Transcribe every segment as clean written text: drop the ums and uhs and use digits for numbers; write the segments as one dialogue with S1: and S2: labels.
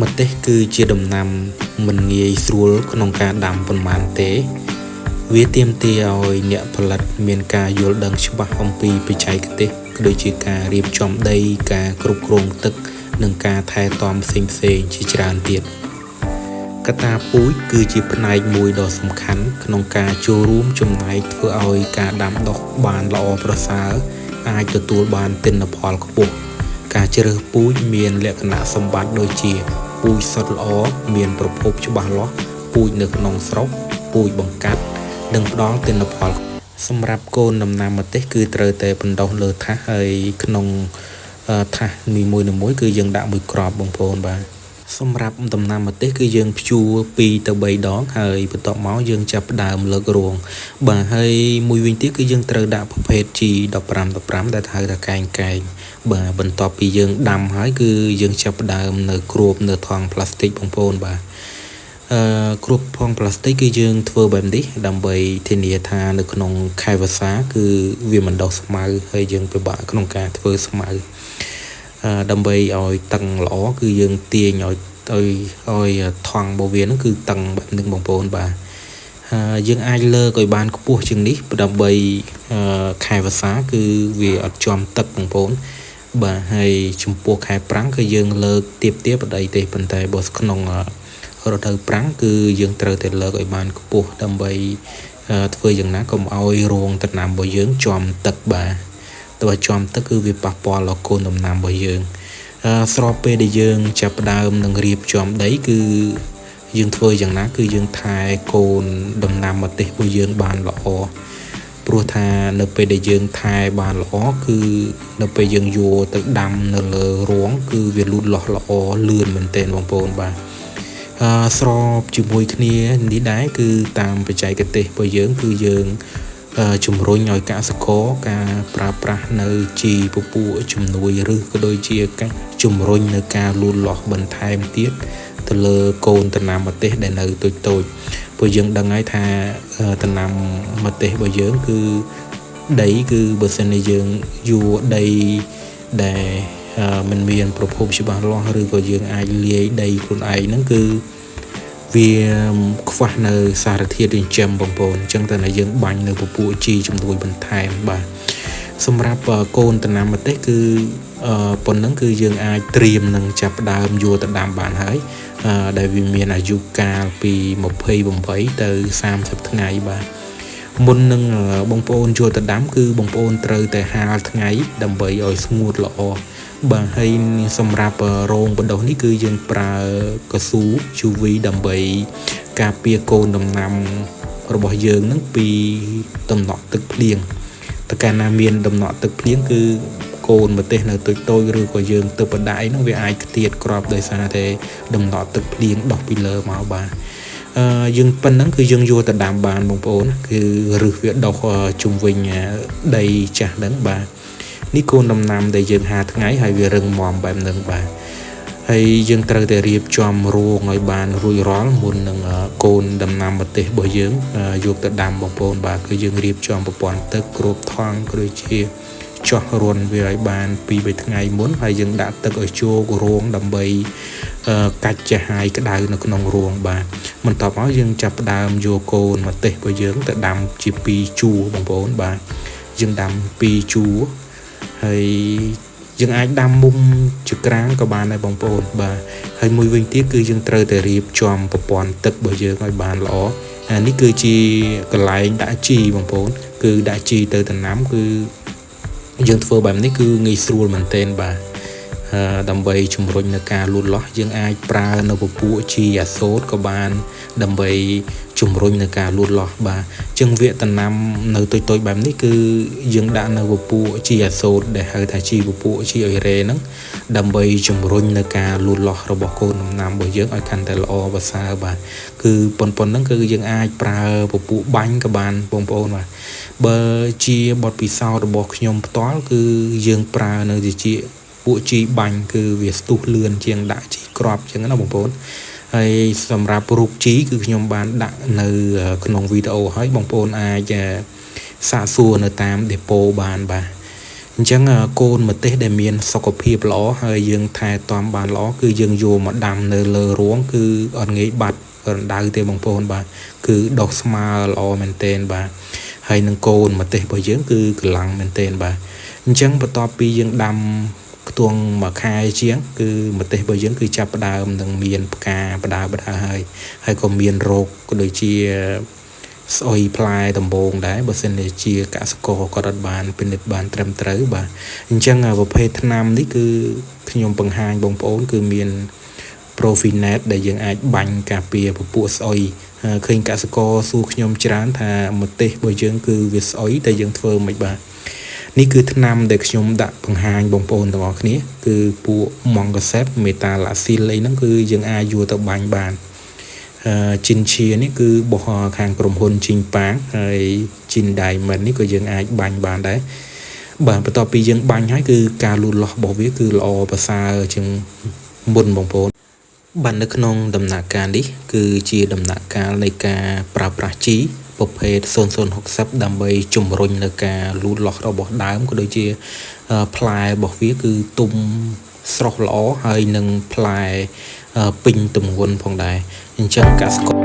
S1: ម្ទេសគឺជាដំណាំមិនងាយស្រួលក្នុងការដាំប៉ុន្មានទេ វាទាមទារឲ្យអ្នកផលិតមានការយល់ដឹងច្បាស់អំពីបច្ចេកទេសដូចជាការរៀបចំដីការគ្រប់គ្រងទឹកនិងការថែទាំផ្សេងៗជាច្រើនទៀតកត្តាពូជគឺជាផ្នែកមួយដ៏សំខាន់ក្នុងការចូលរួមចំណែកធ្វើឲ្យការដាំដុះបានល្អប្រសើរអាចទទួលបានទិន្នផលខ្ពស់ការជ្រើសពូជមានលក្ខណៈសម្បត្តិដូចជាពូជសុទ្ធល្អមានប្រភពច្បាស់លាស់ពូជនៅក្នុងស្រុកពូជបង្កាត់និងផ្ដល់ទិន្នផលសម្រាប់កូនដំណាំម្ទេសគឺត្រូវតែបណ្ដុះលើថាសហើយក្នុងថាសនីមួយៗគឺយើងដាក់មួយគ្រាប់បងប្អូនបាទសម្រាប់ដំណាំម្ទេសគឺយើងភ្ជួរ2ទៅ3ដងហើយបន្ទាប់មកយើងចាប់ផ្ដើមលើករងបាទហើយមួយវិញទៀតគឺយើងត្រូវដាក់ប្រភេទ G15 15 ដែលហៅថាកែងកែងបាទបន្ទាប់ពីយើងដាំហើយគឺយើងចាប់ផ្ដើមនៅគ្របនៅថង់ប្លាស្ទិកបងប្អូនបាទគ្របថង់ប្លាស្ទិកគឺយើងធ្វើបែបនេះដើម្បីធានាថានៅក្នុងខែវស្សាគឺវាមិនដុះស្មៅហើយយើងពិបាកក្នុងការធ្វើស្មៅដើម្បីឲ្យតឹងល្អគឺយើងទាញឲ្យថង់របស់វាហ្នឹងគឺតឹងបែបនេះបងប្អូនបាទយើងអាចលើកឲ្យបានខ្ពស់ជាងនេះដើម្បីខែវស្សាគឺវាអត់ជាប់ទឹកបងប្អូនបាទហើយចំពោះខែប្រាំងគឺយើងលើកទៀបៗបដីទេប៉ុន្តែបើក្នុងរដូវប្រាំងគឺយើងត្រូវតែលើកឲ្យបានខ្ពស់ដើម្បីធ្វើយ៉ាងណាកុំឲ្យរងដំណាំរបស់យើងជាប់ទឹកបាទតើជាប់ទឹកគឺវាប៉ះពាល់ដល់កូនដំណាំរបស់យើងស្របពេលដែលយើងចាប់ផ្ដើមនឹងរៀបចំដីគឺយើងធ្វើយ៉ាងណាគឺយើងថែកូនដំណាំម្ទេសរបស់យើងបានល្អព្រោះថានៅពេលដែលយើងថែបានល្អគឺនៅពេលយើងយកទៅដាំនៅលើរងគឺវាលូតលាស់ល្អលឿនមែនទែនបងប្អូនបាទស្របជាមួយគ្នានេះដែរគឺតាមបច្ចេកទេសរបស់យើងគឺយើងជំរុញឲ្យកសិករការប្រើប្រាស់នៅជីពពួកជំនួយឬក៏ដូចជាការជំរុញនៅការលូតលាស់បន្ថែមទៀតទៅលើកូនដំណាំម្ទេសដែលនៅតូចតូចព្រោះយើងដឹងហើយថាដំណាំម្ទេសរបស់យើងគឺដីគឺបើសិនជាយើងយួរដីដែលមិនមានប្រភពច្បាស់លាស់ឬក៏យើងអាចលាយដីខ្លួនឯងហ្នឹងគឺវាខ្វះនៅសារធាតុចិញ្ចឹមបងប្អូនអញ្ចឹងតើយើងបាញ់នៅពពួកជីជំនួយបន្ថែមបាទសម្រាប់កូនដំណាំម្ទេសគឺប៉ុណ្ណឹងគឺយើងអាចត្រៀមនឹងចាប់ផ្ដើមយកទៅដាំបានហើយដែលវាមានអាយុកាលពី28ទៅ30ថ្ងៃបាទមុននឹងបងប្អូនយកទៅដាំគឺបងប្អូនត្រូវតែហាលថ្ងៃដើម្បីឲ្យស្ងួតល្អបាទហើយសម្រាប់រោងបណ្ដុះនេះគឺយើងប្រើកស៊ូ UV ដើម្បីការពារកូនដំណាំរបស់យើងនឹងពីតំណក់ទឹកភ្លៀងតើកាលណាមានតំណក់ទឹកភ្លៀងគឺកូនម្ទេសនៅតូចៗឬក៏យើងទៅបដៃហ្នឹងវាអាចខ្ទាតគ្រាប់ដោយសារតែតំណក់ទឹកភ្លៀងដោះពីលើមកបាទយើងប៉ុណ្ណឹងគឺយើងយកទៅដាំបានបងប្អូនគឺរឹសវាដោះជុំវិញដីចាស់ហ្នឹងបាទនេះកូនដំណាំដែលយើងហាថ្ងៃហើយវារឹងមាំបែបហ្នឹងបាទហើយយើងត្រូវតែរៀបចំរងឲ្យបានរួចរាល់មុននឹងកូនដំណាំម្ទេសរបស់យើងយកទៅដាំបងប្អូនបាទគឺយើងរៀបចំប្រព័ន្ធទឹកគ្របថង់ក៏ដូចជាចោះរន់វាឲ្យបាន2-3ថ្ងៃមុនហើយយើងដាក់ទឹកឲ្យជោគរងដើម្បីកាច់ចាហាយក្តៅនៅក្នុងរងបាទបន្ទាប់មកយើងចាប់ផ្ដើមយកកូនម្ទេសរបស់យើងទៅដាំជា2ជួរបងប្អូនបាទយើងដាំ2ជួរហើយយើងអាចដាំមុំជាក្រាងក៏បានដែរបងប្អូនបាទហើយមួយវិញទៀតគឺយើងត្រូវតែរៀបចំប្រព័ន្ធទឹករបស់យើងឲ្យបានល្អនេះគឺជាកន្លែងដាក់ជីបងប្អូនគឺដាក់ជីទៅដំណាំគឺយើងធ្វើបែបនេះគឺងាយស្រួលមែនទែនបាទដើម្បីជំរុញនៅការលូតលាស់យើងអាចប្រើនៅពពួកជីអាសូតក៏បានដើម្បីជំរុញនៅការលូតលាស់បាទជាងវគ្គដំណាំនៅតូចៗបែបនេះគឺយើងដាក់នៅពពួកជីអាសូតដែលហៅថាជីពពួកជីអ៊ុយរ៉េហ្នឹងដើម្បីជំរុញនៅការលូតលាស់របស់កូនដំណាំរបស់យើងឲ្យកាន់តែល្អប្រសើរបាទគឺប៉ុណ្ណឹងគឺយើងអាចប្រើពពួកបាញ់ក៏បានបងប្អូនបាទបើជាបទពិសោធន៍របស់ខ្ញុំផ្ទាល់គឺយើងប្រើនៅជាពួកជីបាញ់គឺវាស្ទុះលឿនជាងដាក់ជីគ្រាប់ជាងណាបងប្អូនហើយសម្រាប់រូបជីគឺខ្ញុំបានដាក់នៅក្នុងវីដេអូហើយបងប្អូនអាចសាកសួរនៅតាមដេប៉ូបានបាទអ អញ្ចឹងកូនម្ទេសដែលមានសុខភាពល្អហើយយើងថែទាំបានល្អគឺយើងយកមកដាំនៅលើរងគឺអត់ងាយបាត់រណ្ដៅទេបងប្អូនបាទគឺដុះស្មើល្អមែនទែនបាទហើយនឹងកូនម្ទេសរបស់យើងគឺកម្លាំងមែនទែនបាទអញ្ចឹងបន្ទាប់ពីយើងដាំខ្ទង់មួយខែជាងគឺម្ទេសរបស់យើងគឺចាប់ផ្ដើមនឹងមានផ្កាបដើបដើហើយហើយក៏មានរោគក៏ដូចជាស្អុយផ្លែដំបងដែរបើសិនជាកសិករគាត់អត់បានពិនិត្យបានត្រឹមត្រូវបាទអញ្ចឹងប្រភេទថ្នាំនេះគឺខ្ញុំបង្ហាញបងប្អូនគឺមាន Profinet ដែលយើងអាចបាញ់ការពារពពួកស្អុយឃើញកសិករសួរខ្ញុំច្រើនថាម្ទេសរបស់យើងគឺវាស្អុយតែយើងធ្វើមិនបាទនេះគឺថ្នាំដែលខ្ញុំដាក់បង្ហាញបងប្អូនទាំងអស់គ្នាគឺពួក Mongosep Metalaxyl អីហ្នឹងគឺយើងអាចយកទៅបាញ់បានជីនឈានេះគឺបោះខាងក្រុមហ៊ុនជីងប៉ាងហើយជីន Diamond នេះក៏យើងអាចបាញ់បានដែរបាទបន្ទាប់ពីយើងបាញ់ហើយគឺការលូតលាស់របស់វាគឺល្អប្រសើរជាងមុនបងប្អូនបាទនៅក្នុងដំណាក់កាលនេះគឺជាដំណាក់កាលនៃការប្រើប្រាស់ជីប្រភេទ0060ដើម្បីជំរុញនៅការលូតលាស់របស់ដើមក៏ដូចជាផ្លែរបស់វាគឺទុំស្រស់ល្អហើយនឹងផ្លែពេញទម្ងន់ផងដែរអញ្ចឹងកសិករ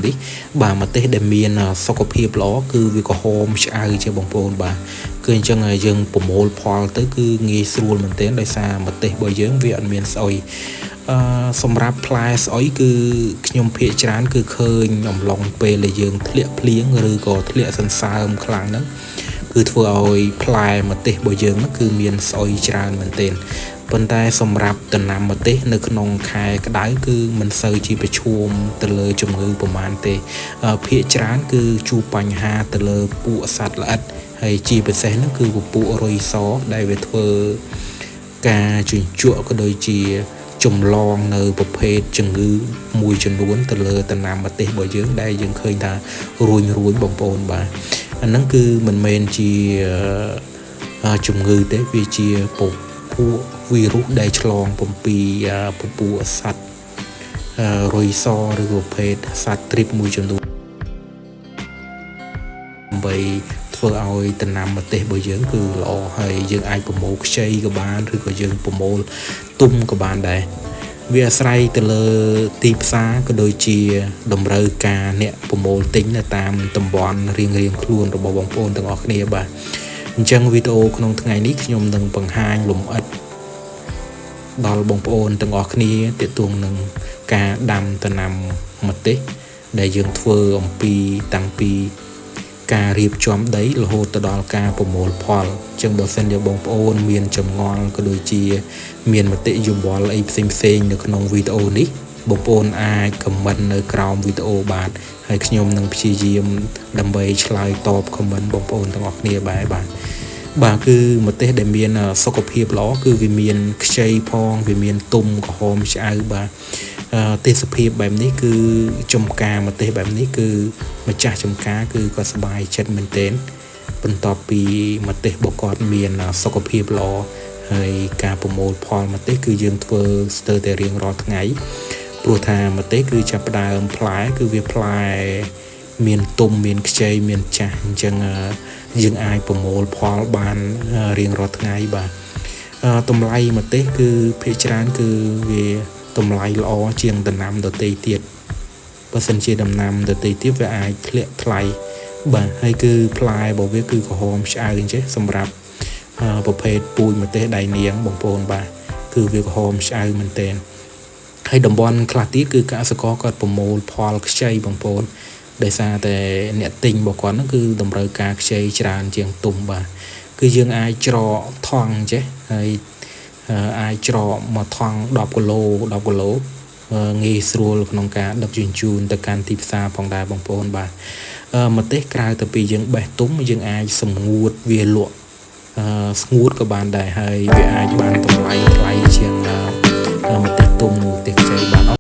S1: នេះបាទម្ទេសដែលមានសុខភាពល្អគឺវាក្រហមឆ្អៅជាបងប្អូនបាទគឺអញ្ចឹងយើងប្រមូលផលទៅគឺងាយស្រួលមែនទែនដោយសារម្ទេសរបស់យើងវាអត់មានស្អុយសម្រាប់ផ្លែស្អុយគឺខ្ញុំភាគច្រើនគឺឃើញអំឡុងពេលដែលយើងធ្លាក់ភ្លៀងឬក៏ធ្លាក់សន្សើមខ្លាំងហ្នឹងគឺធ្វើឲ្យផ្លែម្ទេសរបស់យើងហ្នឹងគឺមានស្អុយច្រើនមែនទែនប៉ុន្តែសម្រាប់ដំណាំម្ទេសនៅក្នុងខែក្តៅគឺមិនសូវជាប្រឈមទៅលើជំងឺប្រមាណទេភាគច្រើនគឺជួបបញ្ហាទៅលើពួកសត្វល្អិតហើយជាពិសេសហ្នឹងគឺពពួករុយសដែលវាធ្វើការជញ្ជក់ក៏ដូចជាចម្លងនៅប្រភេទជំងឺមួយចំនួនទៅលើដំណាំម្ទេសរបស់យើងដែលយើងឃើញថារួញបងប្អូនបាទអាហ្នឹងគឺមិនមែនជាជំងឺទេវាជាពពួកវីរុសដែលឆ្លងពំពីពពួកសត្វរុយសឬប្រភេទសត្វទ្រីបមួយចំនួនដើម្បីធ្វើឲ្យដំណាំម្ទេសរបស់យើងគឺល្អហើយយើងអាចប្រមូលខ្ចីក៏បានឬក៏យើងប្រមូលទុំក៏បានដែរវាអាស្រ័យទៅលើទីផ្សារក៏ដូចជាតម្រូវការអ្នកប្រមូលទិញនៅតាមតំបន់រៀងៗខ្លួនរបស់បងប្អូនទាំងអស់គ្នាបាទអញ្ចឹងវីដេអូក្នុងថ្ងៃនេះខ្ញុំនឹងបង្ហាញលម្អិតដល់បងប្អូនទាំងអស់គ្នាទាក់ទងនឹងការដាំដំណាំម្ទេសដែលយើងធ្វើអំពីតាំងពីការរៀបចំដីរហូតទៅដល់ការប្រមូលផលអញ្ចឹងបើសិនជាបងប្អូនមានចម្ងល់ក៏ដូចជាមានមតិយោបល់អីផ្សេងៗនៅក្នុងវីដេអូនេះបងប្អូនអាចខមមិននៅក្រោមវីដេអូបាទហើយខ្ញុំនឹងព្យាយាមដើម្បីឆ្លើយតបខមមិនបងប្អូនទាំងអស់គ្នាបាទបាទគឺម្ទេសដែលមានសុខភាពល្អគឺវាមានខ្ចីផងវាមានទុំក្រហមឆ្អៅបាទទេសភាពបែបនេះគឺចំការម្ទេសបែបនេះគឺម្ចាស់ចំការគឺគាត់សប្បាយចិត្តមែនទែនបន្ទាប់ពីម្ទេសរបស់គាត់មានសុខភាពល្អហើយការប្រមូលផលម្ទេសគឺយើងធ្វើស្ទើរតែរៀងរាល់ថ្ងៃព្រោះថាម្ទេសគឺចាប់ផ្ដើមផ្លែគឺវាផ្លែមានទុំមានខ្ចីមានចាស់អញ្ចឹងយើងអាចប្រមូលផលបានរៀងរាល់ថ្ងៃបាទតម្លៃម្ទេសគឺភាគច្រើនគឺវាតម្លៃល្អជាងដំណាំដទៃទៀតបើសិនជាដំណាំដទៃទៀតវាអាចធ្លាក់ថ្លៃបាទហើយគឺផ្លែរបស់វាគឺក្រហមឆ្អៅអញ្ចឹងសម្រាប់ប្រភេទពូជម្ទេសដៃនាងបងប្អូនបាទគឺវាក្រហមឆ្អៅមែនទែនហើយតំបន់ខ្លះទៀតគឺកសិករគាត់ប្រមូលផលខ្ចីបងប្អូនដោយសារតែអ្នកទិញរបស់គាត់ហ្នឹងគឺតម្រូវការខ្ចីច្រើនជាងទុំបាទគឺយើងអាចច្រកថង់ចេះហើយអាចច្រកមកថង់10គីឡូ10គីឡូងាយស្រួលក្នុងការដឹកជញ្ជូនទៅកាន់ទីផ្សារផងដែរបងប្អូនបាទម្ទេសក្រៅទៅពីយើងបេះទុំយើងអាចសម្ងួតវាលក់ស្ងួតក៏បានដែរហើយវាអាចបានតម្លៃថ្លៃជាងម្ទេសទុំនិងម្ទេសខ្ចីបាន